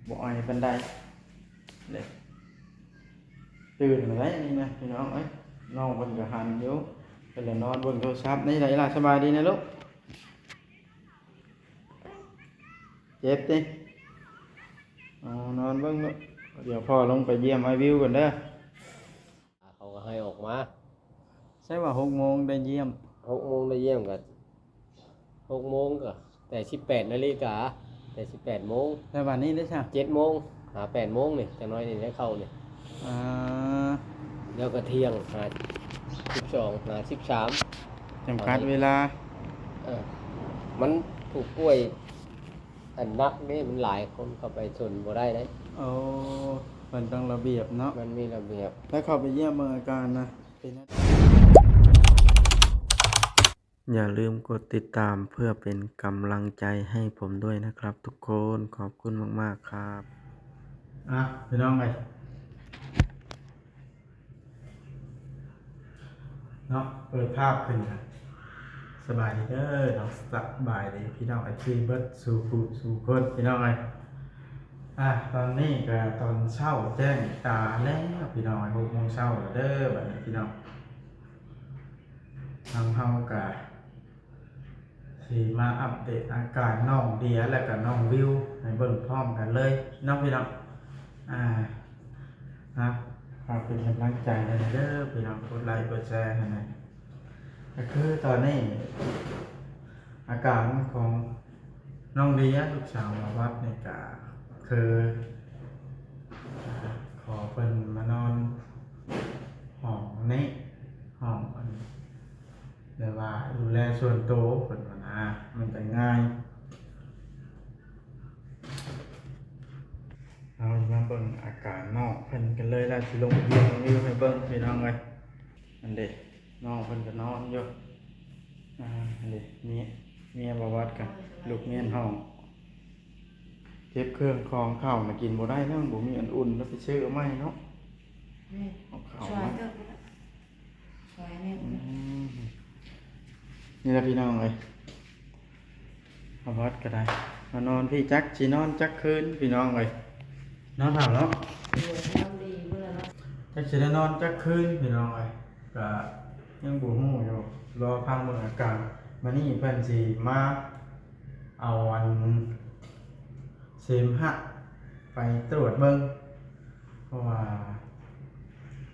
ບໍ່ໄອປານໃດເດ້. ຕື່ນແລ້ວນີ້ນະພີ່ນ້ອງເອີຍ, ນ້ອງເພິ່ນກໍຫັນຢູ່, ເພິ່ນລະນອນເບິ່ງໂທລະສັບ. ນີ້ລະ ອີ່ຫຼ້າ ສະບາຍດີນະລູກ? ເຈັບຕິ? ເອົາ ນອນເບິ່ງລູກ. ດຽວພໍ່ລົງໄປຢ້ຽມອ້າຍວິວກ່ອນເດີ. ເຂົາກໍໃຫ້ອອກມາ. ໃຊ່ວ່າຫົກໂມງໄດ້ຢ້ຽມ? ຫົກໂມງໄດ້ຢ້ຽມກໍ ຫົກໂມງກໍແຕ່ສິບແປດນາລິກາ, ແຕ່ສິບແປດໂມງ. ແຕ່ບາດນີ້ເດ້ຊະ? ເຈັດໂມງຫາແປດໂມງນີ້, ຈັກໜ້ອຍນີ້ໄດ້ເຂົ້ານີ້. ອ່າ ແລ້ວກໍທ່ຽງຫາສິບສອງ ຫາສິບສາມ ຈຳກັດເວລາ. ເອີ ມັນຜູ້ປ່ວຍອັນໜັກເດ້, ມັນຫຼາຍຄົນເຂົ້າໄປຊົນບໍ່ໄດ້ເດ້. ໂອ້ ມັນຕ້ອງລະບຽບເນາະ, ມັນມີລະບຽບ. ແລ້ວເຂົ້າໄປຢ້ຽມເບິ່ງອາການນະ ເປັນ ຢ່າลืมกดติดตามเพื่อเป็นกำลังใจให้ผมด้วยนะครับทุกคน ขอบคุณมากๆ ครับ. ອ່ະ ພີ່ນ້ອງເອີຍ ເນາະ ເປີດພາບຂຶ້ນ ສະບາຍດີເດີເນາະ, ສະບາຍດີພີ່ນ້ອງເອັຟຊີເບິດສູ່ຜູ້ສູ່ຄົນ ພີ່ນ້ອງເອີຍ. ອ່າ ຕອນນີ້ກໍຕອນເຊົ້າແຈ້ງຕາແລ້ວ ພີ່ນ້ອງເອີຍ, ຫົກໂມງເຊົ້າແລ້ວເດີ ບັດນີ້ພີ່ນ້ອງ. ທາງເຮົາກໍຊິມາອັບເດດອາການນ້ອງເດຍ ແລະກໍນ້ອງວິວໃຫ້ເບິ່ງພ້ອມກັນເລີຍເນາະ ພີ່ນ້ອງ. ອ່າ ນະ ຝາກເປັນກຳລັງໃຈໃຫ້ເດີພີ່ນ້ອງ, ກົດໄລກົດແຊໃຫ້ແດ່. ກໍຄືຕອນນີ້ອາການຂອງນ້ອງເດຍ ລູກສາວບ່າວວັດນີ້ ກໍຄື ອ່າ ຂໍເພິ່ນມານອນຫ້ອງນີ້ ຫ້ອງອັນ ແບບວ່າດູແລສ່ວນໂຕເພິ່ນວ່ານະ, ມັນກໍງ່າຍ. ເຮົາມາເບິ່ງອາການນ້ອງເພິ່ນກັນເລີຍ ແລ້ວຊິລົງໄປຢ້ຽມນ້ອງວິວໃຫ້ເບິ່ງ ພີ່ນ້ອງເອີຍ. ອັນເດ ນ້ອງເພິ່ນກໍນອນຢູ່. ອ່າ ອັນເດ ເມຍ ເມຍບ່າວວັດກັນ ລຸກແມ່ນຫ້ອງ. ເກັບເຄື່ອງຂອງເຂົ້ານະກິນບໍ່ໄດ້ແລ້ວ, ມັນບໍ່ມີອັນອຸ່ນ ແລ້ວໄປຊື້ເອົາໃໝ່ເນາະ. ແມ່ນ ເອົາເຂົ້າ ຊ່ວຍ ມາ ເຕີບ ຊ່ວຍແມ່. ອືມ ນີ້ລະພີ່ນ້ອງເອີຍ, ບ່າວວັດກໍໄດ້ມານອນພີ້. ຈັກຊິນອນຈັກຄືນ ພີ່ນ້ອງເອີຍ, ເນາະ ເຖົ້າເນາະ? ໂດຍ ນອນດີເບິ່ງແລ້ວເນາະ. ຈັກຊິໄດ້ນອນຈັກຄືນ ພີ່ນ້ອງເອີຍ, ກະຍັງບໍ່ຮູ້ຢູ່, ລໍຟັງເບິ່ງອາການ. ມື້ນີ້ເພິ່ນຊິມາເອົາອັນເສມຫະໄປກວດເບິ່ງ ເພາະວ່າ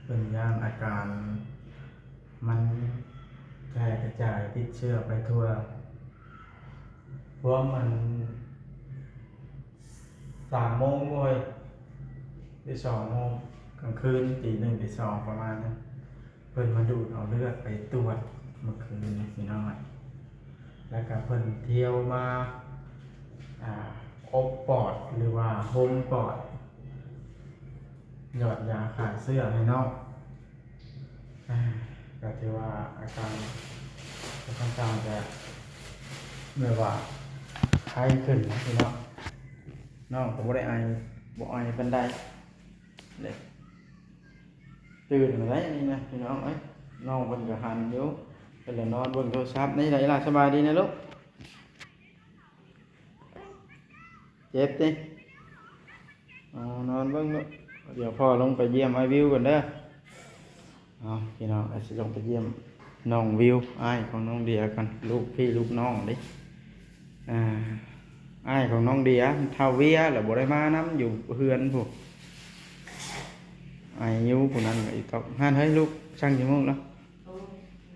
ເພິ່ນຢ້ານອາການມັນແຜ່ກະຈາຍຕິດເຊື້ອໄປທົ່ວ. ພວກມັນ ສາມໂມງເວີຍ ຫຼື ສອງໂມງກາງຄືນ, ຕີໜຶ່ງ ຕີສອງ ປະມານນັ້ນ, ເພິ່ນມາດູດເອົາເລືອດໄປກວດມື້ຄືນນີ້ພີ່ນ້ອງ, ແລ້ວກະເພິ່ນທ່ຽວມາ ອາ ອົບປອດ ຫຼືວ່າໂຮມປອດ, ຫຍອດຢາຂ້າເຊື້ອໃຫ້ນ້ອງ. ອ່າ ກໍຖືວ່າອາການຂ້ອນຂ້າງຈະແບບວ່າໄຄຂຶ້ນນະພີ່ນ້ອງ. ນ້ອງກໍບໍ່ໄດ້ໄອ ບໍ່ໄອປານໃດເດ້. ຕື່ນແລ້ວນີ້ນະພີ່ນ້ອງເອີຍ, ນ້ອງເພິ່ນກໍຫັນຢູ່, ເພິ່ນລະນອນເບິ່ງໂທລະສັບ. ນີ້ລະ ອີ່ຫຼ້າ ສະບາຍດີນະລູກ? ເຈັບຕິ? ເອົາ ນອນເບິ່ງເນາະ, ດຽວພໍ່ລົງໄປຢ້ຽມອ້າຍວິວກ່ອນເດີ. ເອົາ ພີ່ນ້ອງ ອາດຊິລົງໄປຢ້ຽມນ້ອງວິວ ອ້າຍຂອງນ້ອງເດຍກ່ອນ, ລູກພີ່ລູກນ້ອງເດ້. ອ່າ ອ້າຍຂອງນ້ອງເດຍ ເຖົ້າເວຍແລ້ວ ບໍ່ໄດ້ມານຳ ຢູ່ເຮືອນພຸ້ນ, ອາຍຸຜູ້ນັ້ນອີກຕອກ. ຫັ້ນເຮີ້ຍ ລູກ ສັ່ງຂີ້ມູກແລ້ວ.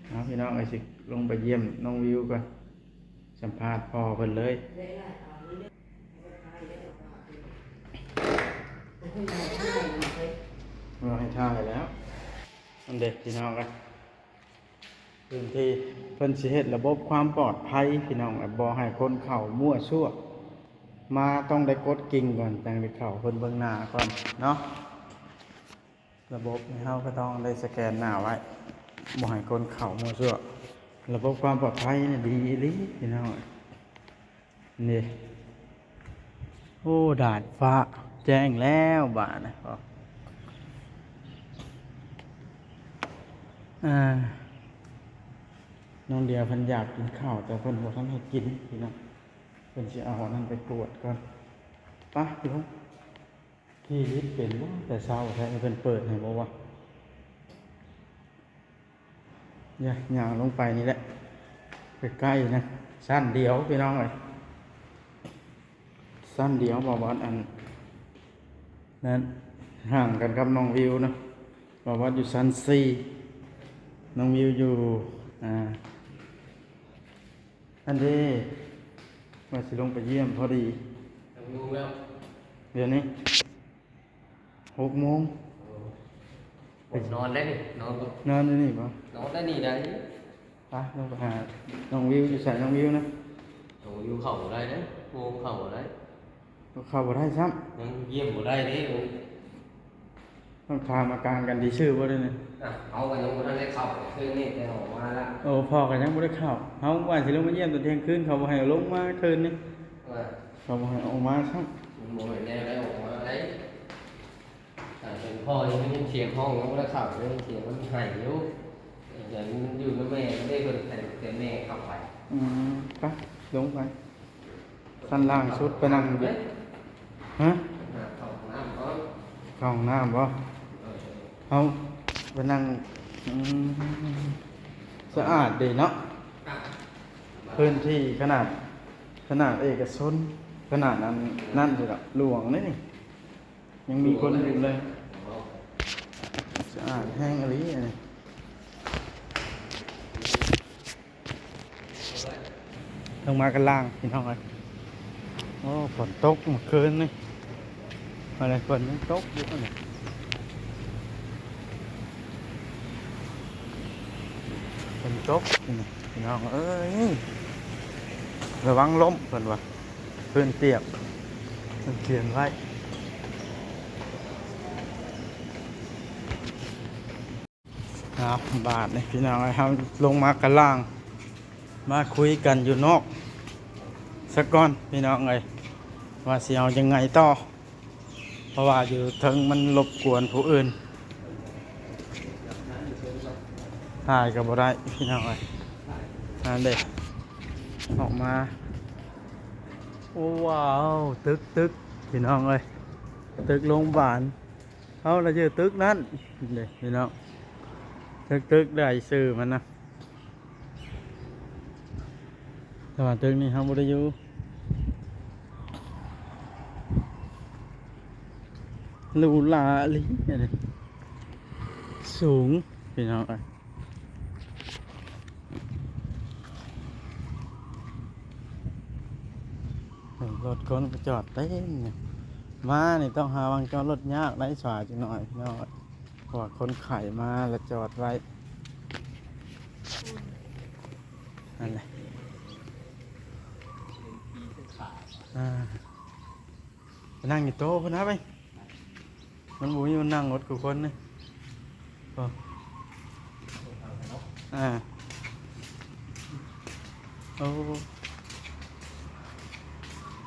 ເອົາ ພີ່ນ້ອງ ອາດຊິລົງໄປຢ້ຽມນ້ອງວິວກ່ອນ. ສຳພາດພໍ່ເພິ່ນເລີຍ. ເວົ້າໃຫ້ຖ່າຍແລ້ວ. ອັນເດ ພີ່ນ້ອງເອີຍ, ພື້ນທີ່ເພິ່ນຊິເຮັດລະບົບຄວາມປອດໄພ ພີ່ນ້ອງເອີຍ, ບໍ່ໃຫ້ຄົນເຂົ້າມົ້ວຊົ່ວ. ມາຕ້ອງໄດ້ກົດກິ່ງກ່ອນ ຈັ່ງໄດ້ເຂົ້າເພິ່ນເບິ່ງໜ້າກ່ອນເນາະ. ລະບົບນີ້ເຮົາກໍຕ້ອງໄດ້ສະແກນໜ້າໄວ້ ບໍ່ໃຫ້ຄົນເຂົ້າມົ້ວຊົ່ວ. ລະບົບຄວາມປອດໄພນີ້ດີອີ່ຫຼີພີ່ນ້ອງ. ນີ້ ໂອ້ ດາດຟ້າແຈ້ງແລ້ວບາດນີ້. ອ່າ ນ້ອງເດຍເພິ່ນຢາກກິນເຂົ້າ ແຕ່ເພິ່ນບໍ່ທັນໃຫ້ກິນພີ່ນ້ອງ. ເພິ່ນຊິເອົາອັນນັ້ນໄປກວດກ່ອນ. ໄປ ພີ່ນ້ອງ. ທີ່ລິດເປັນບໍ່ ແຕ່ເຊົ້າແທ້ ເພິ່ນເປີດໃຫ້ບໍ່ວະ? ຢ່າ ຍ່າງລົງໄປນີ້ແຫຼະ ໃກ້ໆ ນະ ຊັ້ນດຽວພີ່ນ້ອງເອີຍ ຊັ້ນດຽວ ບ່າວບອດ ອັນນັ້ນ ຫ່າງກັນກັບນ້ອງວິວເນາະ. ບ່າວບອດຢູ່ຊັ້ນສີ່ ນ້ອງວິວຢູ່ ອ່າ ອັນເດ້ ວ່າຊິລົງໄປຢ້ຽມພໍດີ. ຈັກໂມງແລ້ວ? ດຽວນີ້ຫົກໂມງ. ໂອ້ ນອນໄດ້ນີ້ ນອນ ນອນຢູ່ນີ້ບໍ່? ນອນໄດ້ນີ້ໄດ໋. ໄປ ລົງໄປຫານ້ອງວິວ. ຢູ່ໃສນ້ອງວິວນະ? ນ້ອງວິວເຂົ້າບໍ່ໄດ້ເດ້ ໂຮງເຂົ້າບໍ່ໄດ້. ເຂົ້າບໍ່ໄດ້ຊ້ຳ ຍັງຢ້ຽມບໍ່ໄດ້ເດ້. ໂອ້ ຕ້ອງຖາມອາການກັນ ຊິຊື້ບໍ່ເດ້ນີ້? ອ່ະ ເຮົາກໍຍັງບໍ່ທັນໄດ້ເຂົ້າຄືນນີ້ ແຕ່ອອກມາລະ. ໂອ້ ພໍ່ກໍຍັງບໍ່ໄດ້ເຂົ້າ. ເຮົາວ່າຊິລົງມາຢ້ຽມຕອນທ່ຽງຄືນ ເຂົາບໍ່ໃຫ້ລົງມາຄືນນີ້. ວ່າ ເຂົາບໍ່ໃຫ້ອອກມາຊ້ຳ. ມັນບໍ່ແມ່ນແນວໃດອອກມາໄດ້. ຖ້າເປັນພໍ່ຍັງໄດ້ຍິນສຽງຮ້ອງ ຍັງບໍ່ໄດ້ເຂົ້າ ໄດ້ຍິນສຽງມັນໄຫ້ຢູ່. ແຕ່ມັນຢູ່ນຳແມ່ເດ້ ເພິ່ນໃຫ້ແຕ່ແມ່ເຂົ້າໄປ. ອືມ ໄປ ລົງໄປ. ຊັ້ນລ່າງສຸດໄປນັ່ງຢູ່ ຮະ? ເຂົ້າຫ້ອງນ້ຳບໍ່? ເຂົ້າຫ້ອງນ້ຳບໍ່? ເອີ ເຮົາໄປນັ່ງ ອືມ ສະອາດດີເນາະ. ພື້ນທີ່ຂະໜາດ ຂະໜາດເອກະຊົນ ຂະໜາດອັນນັ້ນຊິດອກ ຫຼວງເດ້ນີ້. ຍັງມີຄົນຢູ່ເລີຍ. ສະອາດແຮງອີ່ຫຼີອັນນີ້. ລົງມາກັນລ່າງພີ່ນ້ອງເອີຍ. ໂອ້ ຝົນຕົກເມື່ອຄືນນີ້ ມາແລ້ວ ຝົນຍັງຕົກຢູ່ນີ້ ຝົນຕົກນີ້ພີ່ນ້ອງເອີຍ. ລະວັງລົ້ມເພິ່ນວ່າ ພື້ນປຽກ ເພິ່ນຂຽນໄວ້. ເອົາ ບາດນີ້ພີ່ນ້ອງເອີຍ ເຮົາລົງມາກັນລ່າງ ມາຄຸຍກັນຢູ່ນອກສາກ່ອນພີ່ນ້ອງເອີຍ ວ່າຊິເອົາຈັ່ງໃດຕໍ່ ເພາະວ່າຢູ່ເທິງມັນລົບກວນຜູ້ອື່ນ ຖ່າຍກໍບໍ່ໄດ້ພີ່ນ້ອງເອີຍ. ນັ້ນເດ້ ອອກມາ ໂອ້ ວ້າວ ຕຶກໆ ພີ່ນ້ອງເອີຍ ຕຶກໂຮງບານ. ເຮົາລະຢູ່ຕຶກນັ້ນເດ້ພີ່ນ້ອງ ຕຶກ ຕຶກໃດຊື່ມັນນະ ແຕ່ວ່າຕຶກນີ້ເຮົາບໍ່ໄດ້ຢູ່. ຫຼູຫຼາອີ່ຫຼີອັນນີ້ ສູງພີ່ນ້ອງເອີຍ. ລົດຄົນກໍຈອດເຕັມຢູ່ ມານີ້ຕ້ອງຫາບ່ອນຈອດລົດຍາກໄດ໋ ສາຍຈັກໜ້ອຍພີ່ນ້ອງ ເພາະວ່າຄົນໄຂ້ມາລະຈອດໄວ້ ນັ້ນແຫຼະ. ອ່າ ໄປນັ່ງຢູ່ໂຕະພຸ້ນນະໄປ. ມັນບໍ່ມີບ່ອນນັ່ງ ລົດຄືຄົນນີ້ ໂອ້ ອ່າ ໂອ້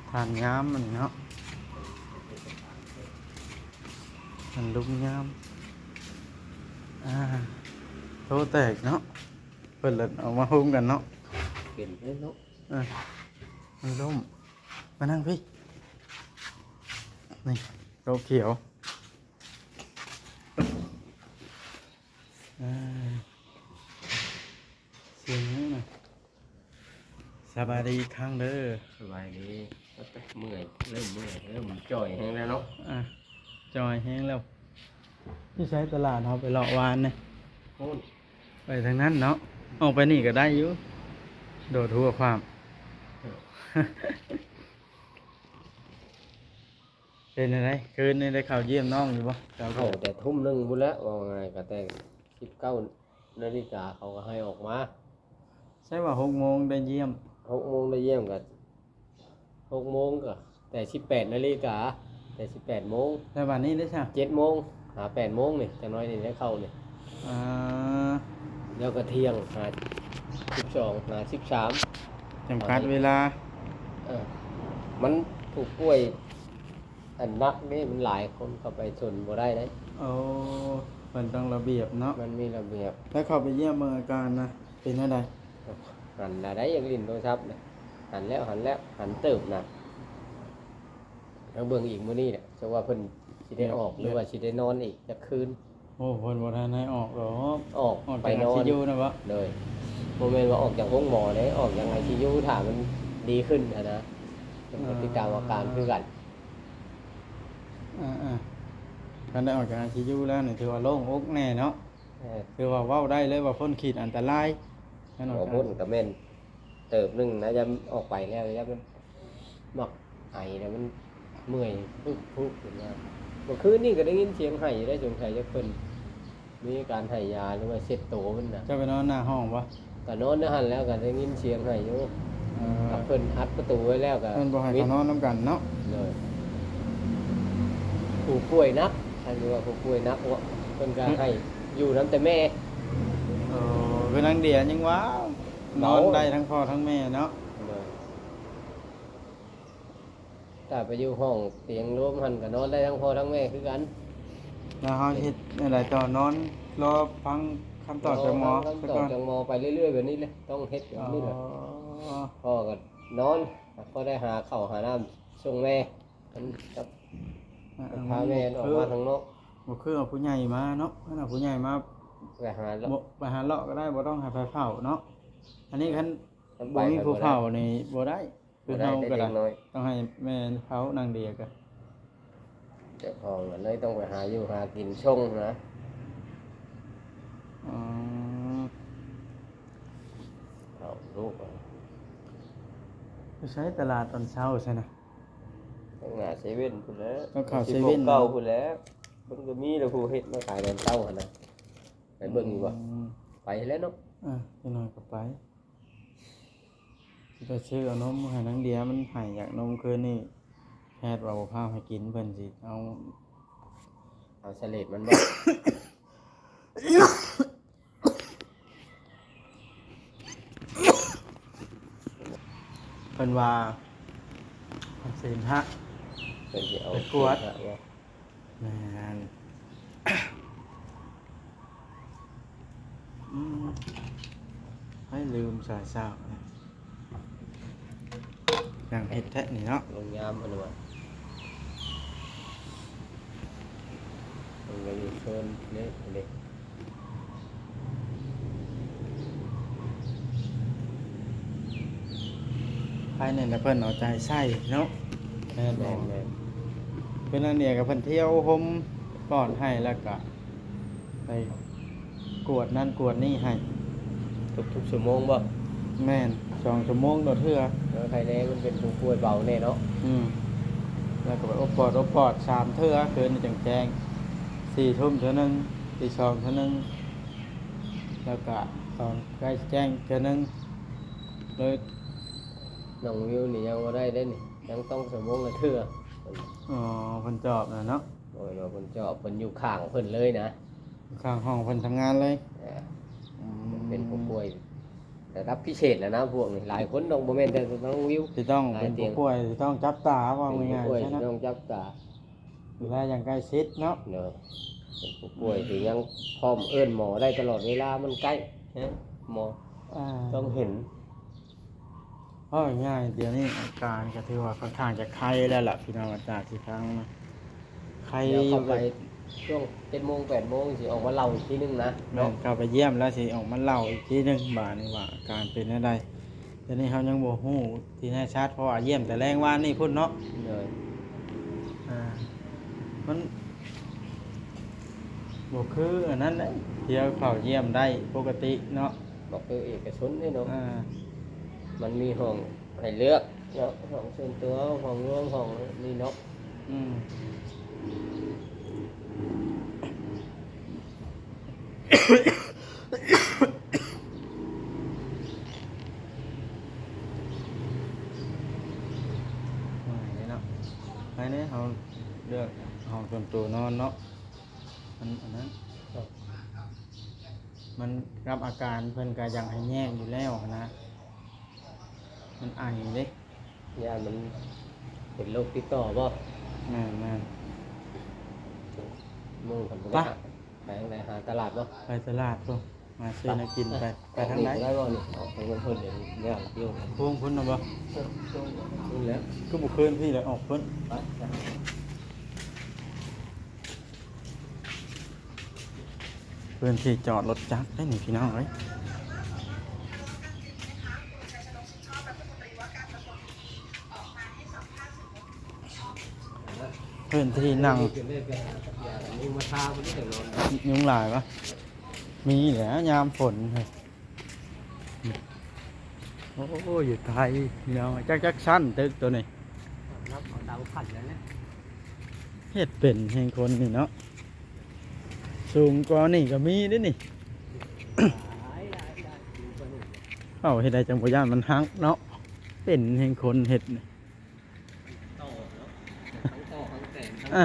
ທ່ານງາມອັນນີ້ເນາະ ທ່ານລຸງງາມ. ອ່າ ໂຕະແຕກເນາະ ເພິ່ນລະເອົາມາໂຮມກັນເນາະ ເປັນໄດ້ເນາະ. ອ່າ ມັນລົ້ມ ມານັ່ງພີ້ ນີ້ ໂຕະຂຽວ. ອ່າ ສຽງຫຍັງນະ? ສະບາຍດີອີກຄັ້ງເດີ. ສະບາຍດີ. ເມື່ອຍ ເລີ່ມເມື່ອຍ ເລີ່ມຈ່ອຍແຮງແລ້ວເນາະ. ອ່າ ຈ່ອຍແຮງແລ້ວ. ຢູ່ໃສຕະຫຼາດເຮົາໄປເລາະວານນີ້? ໂອ້ນ ໄປທາງນັ້ນເນາະ. ອອກໄປນີ້ກໍໄດ້ຢູ່ ໂດດຫົວຄວ່ຳ. ເອີ ເປັນຈັ່ງໃດ? ຄືນນີ້ໄດ້ເຂົ້າຢ້ຽມນ້ອງຢູ່ບໍ່? ເຂົ້າແຕ່ທຸ່ມໜຶ່ງພຸ້ນແຫຼະ ເວົ້າງ່າຍກໍແຕ່ສິບເກົ້ານາລິກາເຂົາກໍໃຫ້ອອກມາ. ໃຊ່ວ່າຫົກໂມງໄດ້ຢ້ຽມ? ຫົກໂມງໄດ້ຢ້ຽມກໍ ຫົກໂມງກໍແຕ່ສິບແປດນາລິກາ ແຕ່ສິບແປດໂມງ. ແລ້ວບາດນີ້ເດ້ຊະ? ເຈັດໂມງຫາແປດໂມງນີ້ ຈັກໜ້ອຍນີ້ໄດ້ເຂົ້ານີ້. ອ່າ ແລ້ວກໍທ່ຽງຫາສິບສອງ ຫາສິບສາມ ຈຳກັດເວລາ. ເອີ ມັນຜູ້ປ່ວຍ ອັນໜັກເດ້ ມັນຫຼາຍຄົນເຂົ້າໄປຊົນບໍ່ໄດ້ເດ້. ໂອ້ ມັນຕ້ອງລະບຽບເນາະ. ມັນມີລະບຽບ. ແລ້ວເຂົ້າໄປຢ້ຽມເບິ່ງອາການນະ ເປັນແນວໃດ? ຫັນລະໄດ້ ຢາກຫຼິ້ນໂທລະສັບນະ ຫັນແລ້ວ ຫັນແລ້ວ ຫັນເຕີບນະ. ແລ້ວເບິ່ງອີກມື້ນີ້ແຫຼະ ເພາະວ່າເພິ່ນ ຊິໄດ້ອອກ ເອີ ຫຼືວ່າຊິໄດ້ນອນອີກຈັກຄືນ. ໂອ້ ເພິ່ນບໍ່ທັນໃຫ້ອອກດອກ. ອອກ ອອກຈາກໄອຊີຢູນະບໍ? ໂດຍ ບໍ່ແມ່ນວ່າອອກຈາກໂຮງໝໍເດ້ ອອກຈາກໄອຊີຢູ ຖ້າມັນດີຂຶ້ນຫັ້ນນະ ເພິ່ນກໍຕິດຕາມອາການຄືກັນ. ເອີໆ ຄັນໄດ້ອອກຈາກໄອຊີຢູແລ້ວນີ້ ຖືວ່າໂລ່ງອົກແນ່ເນາະ. ເອີ ຖືວ່າເວົ້າໄດ້ເລີຍວ່າພົ້ນຂີດອັນຕະລາຍ. ຄັນອອກ ບໍ່ພົ້ນກໍແມ່ນເຕີບໜຶ່ງນະ ຍາມອອກໄປແລ້ວ ຍາມມັນມັກໄອແລ້ວມັນເມື່ອຍ ຟຶບໆ ຂຶ້ນມາ. ເມື່ອຄືນນີ້ກໍໄດ້ຍິນສຽງໄຫ້ຢູ່ເດ້ ສົງໄສຈະເພິ່ນມີການໃຫ້ຢາ ຫຼືວ່າເຊັດໂຕມັນນະ. ເຈົ້າໄປນອນໜ້າຫ້ອງບໍ່? ກໍນອນໃນຫັ້ນແລ້ວ ກໍໄດ້ຍິນສຽງໄຫ້ຢູ່. ເອີ ກັບເພິ່ນອັດປະຕູໄວ້ແລ້ວກໍ ເພິ່ນບໍ່ໃຫ້ເຂົານອນນຳກັນເນາະ. ໂດຍ ຜູ້ປ່ວຍໜັກ ຄັນວ່າຜູ້ປ່ວຍໜັກເນາະ ເພິ່ນກໍໃຫ້ຢູ່ນຳແຕ່ແມ່. ເອີ ຄືນາງເດຍຍັງວ່ານອນໄດ້ທັງພໍ່ທັງແມ່ເນາະ. ໂດຍ ຖ້າໄປຢູ່ຫ້ອງຕຽງໂລມຫັ້ນກໍນອນໄດ້ທັງພໍ່ທັງແມ່ຄືກັນ. ແລ້ວເຮົາເຮັດແນວໃດຕໍ່? ນອນລໍຟັງຄຳຕອບຈາກໝໍ ລໍຟັງຄຳຕອບຈາກໝໍໄປເລື້ອຍໆ ແບບນີ້ແຫຼະ ຕ້ອງເຮັດແບບນີ້ແຫຼະ. ອໍ ພໍ່ກໍນອນ ພໍໄດ້ຫາເຂົ້າຫານ້ຳສົ່ງແມ່ ກັບ ອາ ພາແມ່ອອກມາທາງນອກ. ບໍ່ຄືເອົາຜູ້ໃຫຍ່ມາເນາະ ຄັນເອົາຜູ້ໃຫຍ່ມາ ໄປຫາເລາະ ບໍ່ ໄປຫາເລາະກໍໄດ້ ບໍ່ຕ້ອງໃຫ້ໃຜເຝົ້າເນາະ. ອັນນີ້ຄັນ ຄັນໄປ ບໍ່ມີຜູ້ເຝົ້ານີ້ບໍ່ໄດ້. ຄືເຮົາກໍໄດ້ ຕ້ອງໃຫ້ແມ່ເຝົ້ານາງເດຍກໍ ເຈົ້າຂອງກໍເລີຍຕ້ອງໄປຫາຢູ່ຫາກິນສົ່ງນະ. ອໍ ເອົາລູກ ໄປໃສຕະຫຼາດຕອນເຊົ້າຊັ້ນນະ? ທາງໜ້າເຊເວັ່ນພຸ້ນແຫຼະ ຕ້ອງເຂົ້າເຊເວັ່ນເກົ່າພຸ້ນແຫຼະ. ມັນກໍມີແລ້ວ ຜູ້ເຮັດມາຂາຍຕອນເຊົ້າຫັ້ນນະ ໄປເບິ່ງຢູ່ບໍ່? ອືມ ໄປແລ້ວເນາະ. ອ່າ ຈັກໜ້ອຍກໍໄປ. ຊິໄປຊື້ເອົານົມໃຫ້ນາງເດຍ ມັນໄຫ້ຢາກນົມຄືນນີ້. ແພດວ່າບໍ່ພາໃຫ້ກິນ ເພິ່ນຊິເອົາ ເອົາສະເລັດມັນບໍ່? ເພິ່ນວ່າເສມຫະ ເພິ່ນຊິເອົາ ໄປກວດ ເສມຫະບໍ່? ແມ່ນ. ອືມ ໃຫ້ລືມສາຍສາວນະ ຍັງເຮັດແທ້ນີ້ເນາະ. ລົງຍາມເພິ່ນວ່າ ເພິ່ນກໍຢູ່ເຊີນເດ້ ເດ້. ພາຍໃນລະເພິ່ນເອົາໃຈໃສ່ເນາະ. ແມ່ນ ແມ່ນ ແມ່ນ. ເພິ່ນອັນເດຍກັບເພິ່ນທ່ຽວຫົ່ມປອນໃຫ້ ແລ້ວກະໄປກວດນັ້ນກວດນີ້ໃຫ້. ທຸກໆຊົ່ວໂມງບໍ່? ແມ່ນ ສອງຊົ່ວໂມງຕໍ່ເທື່ອ. ເອີ ໃຄແນ່ ມັນເປັນຜູ້ປ່ວຍເບົາແນ່ເນາະ. ອືມ ແລ້ວກໍໄປອົບປອດ ອົບປອດສາມເທື່ອ ຄືນນີ້ຈັ່ງແຈ້ງ. ສີ່ທຸ່ມເທື່ອໜຶ່ງ ຕີສອງເທື່ອໜຶ່ງ ແລ້ວກະຕອນໃກ້ແຈ້ງເທື່ອໜຶ່ງ. ໂດຍ ນ້ອງວິວນີ້ຍັງບໍ່ໄດ້ເດ້ນີ້ ຍັງຕ້ອງຊົ່ວໂມງລະເທື່ອ. ອໍ ເພິ່ນຈອບນະເນາະ. ໂດຍ ວ່າເພິ່ນຈອບ ເພິ່ນຢູ່ຂ້າງເພິ່ນເລີຍນະ ຂ້າງຫ້ອງເພິ່ນທຳງານເລີຍ. ເອີ ອືມ ເປັນຜູ້ປ່ວຍລະດັບພິເສດແລ້ວນະ ພວກນີ້ຫຼາຍຄົນດອກ ບໍ່ແມ່ນແຕ່ນ້ອງວິວ ຊິຕ້ອງເປັນຜູ້ປ່ວຍ ຊິຕ້ອງຈັບຕາ ເວົ້າງ່າຍໆ ເປັນຜູ້ປ່ວຍ ຊິຕ້ອງຈັບຕາ ດູແລຢ່າງໃກ້ຊິດເນາະ. ເນາະ ເປັນຜູ້ປ່ວຍ ອືມ ທີ່ຍັງພ້ອມເອີ້ນໝໍໄດ້ຕະຫຼອດເວລາ ມັນໃກ້ ເອີ ໝໍ ອ່າ ຕ້ອງເຫັນ. ເວົ້າງ່າຍໆ ດຽວນີ້ອາການກໍຖືວ່າຂ້ອນຂ້າງຈະໄຄແລ້ວລະພີ່ນ້ອງ ອາການທີ່ທາງມາໄຄ. ດຽວເຂົ້າໄປຊ່ວງເຈັດໂມງ ແປດໂມງ ຊິອອກມາເລົ່າອີກທີໜຶ່ງນະ. ແມ່ນ ເຂົ້າໄປຢ້ຽມແລ້ວຊິອອກມາເລົ່າອີກທີໜຶ່ງ ບາດນີ້ວ່າອາການເປັນແນວໃດ. ດຽວນີ້ເຮົາຍັງບໍ່ຮູ້ທີ່ແນ່ຊັດ ເພາະວ່າຢ້ຽມແຕ່ແລງວານນີ້ພຸ້ນເນາະ. ໂດຍ ອ່າ ມັນບໍ່ຄືອັນນັ້ນເດ້ ທ່ຽວເຂົ້າຢ້ຽມໄດ້ປົກກະຕິເນາະ. ບໍ່ຄືເອກະຊົນເດ້ເນາະ. ອ່າ ມັນມີຫ້ອງໃຫ້ເລືອກເນາະ ຫ້ອງສ່ວນຕົວ ຫ້ອງລວມ ຫ້ອງນີ້ເນາະ. ອືມ ງ່າຍເດ້ເນາະ ງ່າຍເດ້ ເຮົາເລືອກຫ້ອງສ່ວນຕົວນອນເນາະ. ມັນອັນນັ້ນ ມັນກັບອາການເພິ່ນກະຢາກໃຫ້ແຍກຢູ່ແລ້ວຫັ້ນນະ ມັນໄອເດ້ ຢ້ານມັນເປັນໂລກຕິດຕໍ່ບໍ່? ແມ່ນໆ ໂມງເພິ່ນບໍ່ໄດ້ ໄປທາງໃດ ຫາຕະຫຼາດບໍ່? ໄປຕະຫຼາດພຸ້ນ ຫາຊື້ແນວກິນໄປ. ໄປທາງໃດ ໄດ້ບໍ່ນີ້? ອອກໄປເບິ່ງເພິ່ນເດ ຍ່າງຢູ່ ໂຄ້ງພຸ້ນນະບໍ່? ເອີ ພຸ້ນແຫຼະ ຄືບໍ່ຄືນພີ້ແຫຼະ ອອກພຸ້ນ ໄປ ໄປ. ພື້ນທີ່ຈອດລົດຈັກເດ້ນີ້ພີ່ນ້ອງເອີຍ. ພື້ນທີ່ນັ່ງ ຍຸງຫຼາຍວະ? ມີແຫຼະຍາມຝົນ. ໂອ້ ຢູ່ໄທພີ່ນ້ອງ ຈັກ ຈັກຊັ້ນຕຶກໂຕນີ້? ນັບເອົາເຕົາຂັ້ນແລ້ວນະ. ເຮັດເປັນແຮງຄົນນີ້ເນາະ. ສູງກວ່ານີ້ກໍມີເດ້ນີ້. ເວົ້າເຮັດໃດຈັ່ງບໍ່ຢ້ານມັນຫັກເນາະ. ເປັນແຮງຄົນເຮັດນີ້. ອ່ະ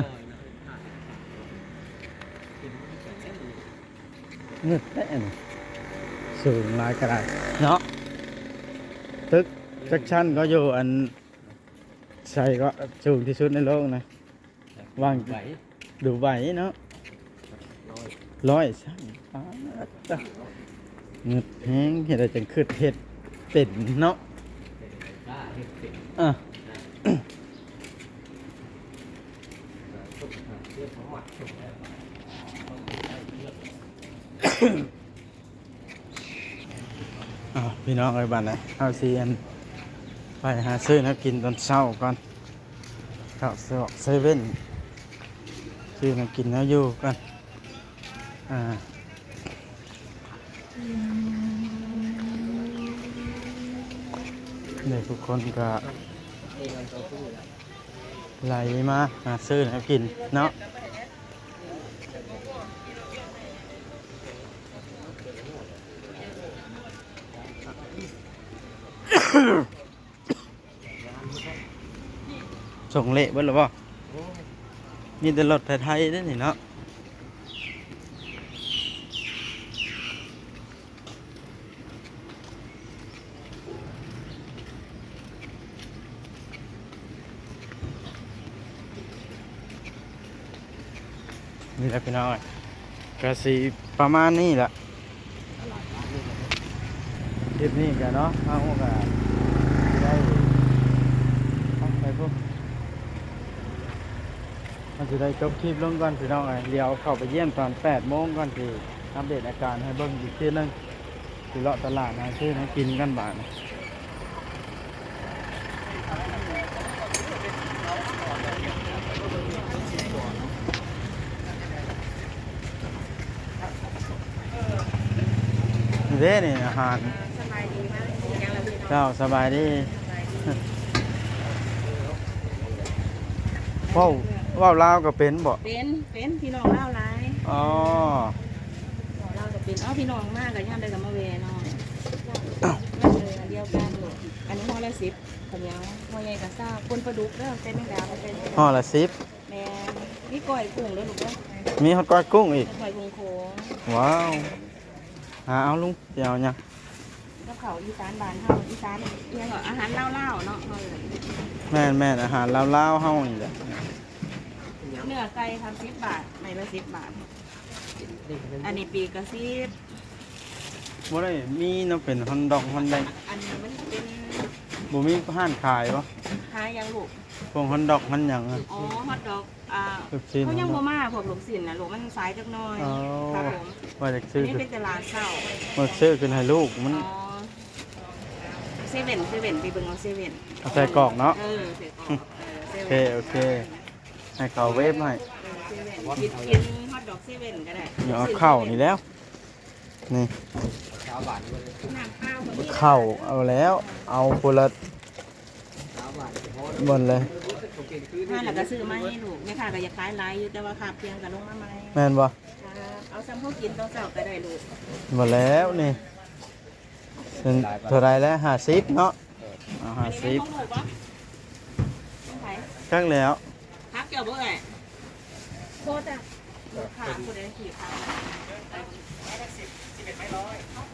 ງຶດແທ້ອັນນີ້ ສູງຫຼາຍກໍໄດ້ເນາະ. ຕຶກຈັກຊັ້ນກໍຢູ່ອັນ ໃສກໍສູງທີ່ສຸດໃນໂລກນະ? ຫວ່າງດູໄບເນາະ. ຮ້ອຍ ຮ້ອຍຊັ້ນ ປາດຕະ ງຶດແຮງ. ເຮັດໃດຈັ່ງຄິດເຮັດເປັນເນາະ. ອ່ະ ອ້າວ ພີ່ນ້ອງເອີຍ ບາດນີ້ເຮົາຊິ ອັນ ໄປຫາຊື້ແນວກິນຕອນເຊົ້າກ່ອນ. ເຂົ້າຊອກເຊເວັ່ນ ຊື້ແນວກິນແນວຢູ່ກ່ອນ. ອ່າ ນີ້ທຸກຄົນກໍໄຫຼມາຫາຊື້ແນວກິນເນາະ. ສົ່ງເລະເບິດແລ້ວບໍ່? ໂອ້ຍ ມີແຕ່ລົດໄທໆເດ້ນີ້ເນາະ. ນີ້ແຫຼະພີ່ນ້ອງເອີຍ ກະຊິປະມານນີ້ລະ ຄລິບນີ້ກະເນາະ ເຮົາກະຊິໄດ້ ໄປພຸ້ນ ເຮົາຊິໄດ້ຈົບຄລິບລົງກ່ອນພີ່ນ້ອງເອີຍ. ດຽວເຂົ້າໄປຢ້ຽມຕອນແປດໂມງກ່ອນ ຊິອັບເດດອາການໃຫ້ເບິ່ງອີກເທື່ອໜຶ່ງ. ຊິເລາະຕະຫຼາດຫາຊື້ແນວກິນກັນບາດນີ້. ເດ້ນີ້ອາຫານ. ສະບາຍດີ ມາກິນຫຍັງລະພີ່ນ້ອງ? ເຈົ້າ ສະບາຍດີ. ສະບາຍດີ. ເວົ້າ ເວົ້າລາວກໍເປັນບໍ່? ເປັນ ເປັນ ພີ່ນ້ອງລາວຫຼາຍ. ອໍ ເວົ້າລາວກໍເປັນ. ເອົາ ພີ່ນ້ອງມາກໍຍາມໃດກໍມາແວ່ເນາະ. ມັນເອີ ອັນດຽວກັນ. ອັນນີ້ຫໍ່ລະສິບ ເຂົ້າໜຽວ ຫໍ່ໃຫຍ່ກໍຊາວ. ປົນປາດຸກເດີ ໃສ່ແມງດາ ໃສ່ ຫໍ່ລະສິບ. ແມ່ນ ມີກ້ອຍກຸ້ງເດີລູກເດີ. ມີຮອດກ້ອຍກຸ້ງອີກ. ກ້ອຍກຸ້ງໂຂງ. ວ້າວ. ຫາເອົາລຸງ ຊິເອົາຫຍັງ? ກັບເຂົ້າອີສານບ້ານເຮົາ ອີສານ ອີຫຍັງເກາະ ອາຫານລາວໆເນາະ ເຮົາເອີ້ນ. ແມ່ນໆ ອາຫານລາວໆເຮົານີ້ແຫຼະ. ເນື້ອໄກ່ສາມສິບບາດ ໄມ້ລະສິບບາດ. ອັນນີ້ປີກກະສິບ. ບໍ່ໄດ້ມີເນາະ ເປັນຮອດດອກຮອດແດກ. ອັນນີ້ມັນເປັນ ບໍ່ມີຮ້ານຂາຍບໍ່? ຂາຍຫຍັງລູກ? ພວກຮອດດອກຮອດຫຍັງອະ. ອໍ ຮອດດອກ. ອ່າ ລູກຊີ້ນ ເຂົາຍັງບໍ່ມາ ພວກລູກຊີ້ນນະລູກ ມັນສາຍຈັກໜ້ອຍ. ອໍ ຄັບຜົມ ວ່າຢາກຊື້ ອັນນີ້ເປັນຕະຫຼາດເຊົ້າ ວ່າຊື້ຂຶ້ນໃຫ້ລູກມັນ. ອໍ ເຊເວັ່ນ ເຊເວັ່ນ ໄປເບິ່ງເອົາເຊເວັ່ນ ເອົາໃສ່ກອກເນາະ. ເອີ ໃສ່ກອກ. ເອີ ເຊເວັ່ນ ໂອເຄ ໂອເຄ ໃຫ້ເຂົາເວບໃຫ້. ເອີ ເຊເວັ່ນ ກິນ ກິນຮອດດອກເຊເວັ່ນກໍໄດ້. ເອົາເຂົ້ານີ້ແລ້ວ ນີ້ ນ້ຳເປົ່າກໍມີ ເຂົ້າເອົາແລ້ວ ເອົາຄົນລະ ໝົດເລີຍ. ມາແລ້ວກໍຊື້ມາໃຫ້ລູກ. ແມ່ຄ້າກໍຢາກຂາຍຫຼາຍຢູ່ ແຕ່ວ່າຄາບເຄື່ອງກໍລົງມາໃໝ່. ແມ່ນບໍ່? ເອົາສ່ຳເຮົາກິນຕອນເຊົ້າກໍໄດ້ລູກ. ໝົດແລ້ວນີ້. ເທົ່າໃດແລ້ວ? ຫ້າສິບເນາະ. ເອີ ເອົາຫ້າສິບ. ອັນນີ້ແມ່ນຂອງລູກບໍ່? ຂອງໃຜ? ຈັກແລ້ວ. ພັກເຈົ້າບໍ່ເອື້ອຍ? ບໍ່ຈ້ະ. ລູກຄ້າຜູ້ໃດທີ່ພັກ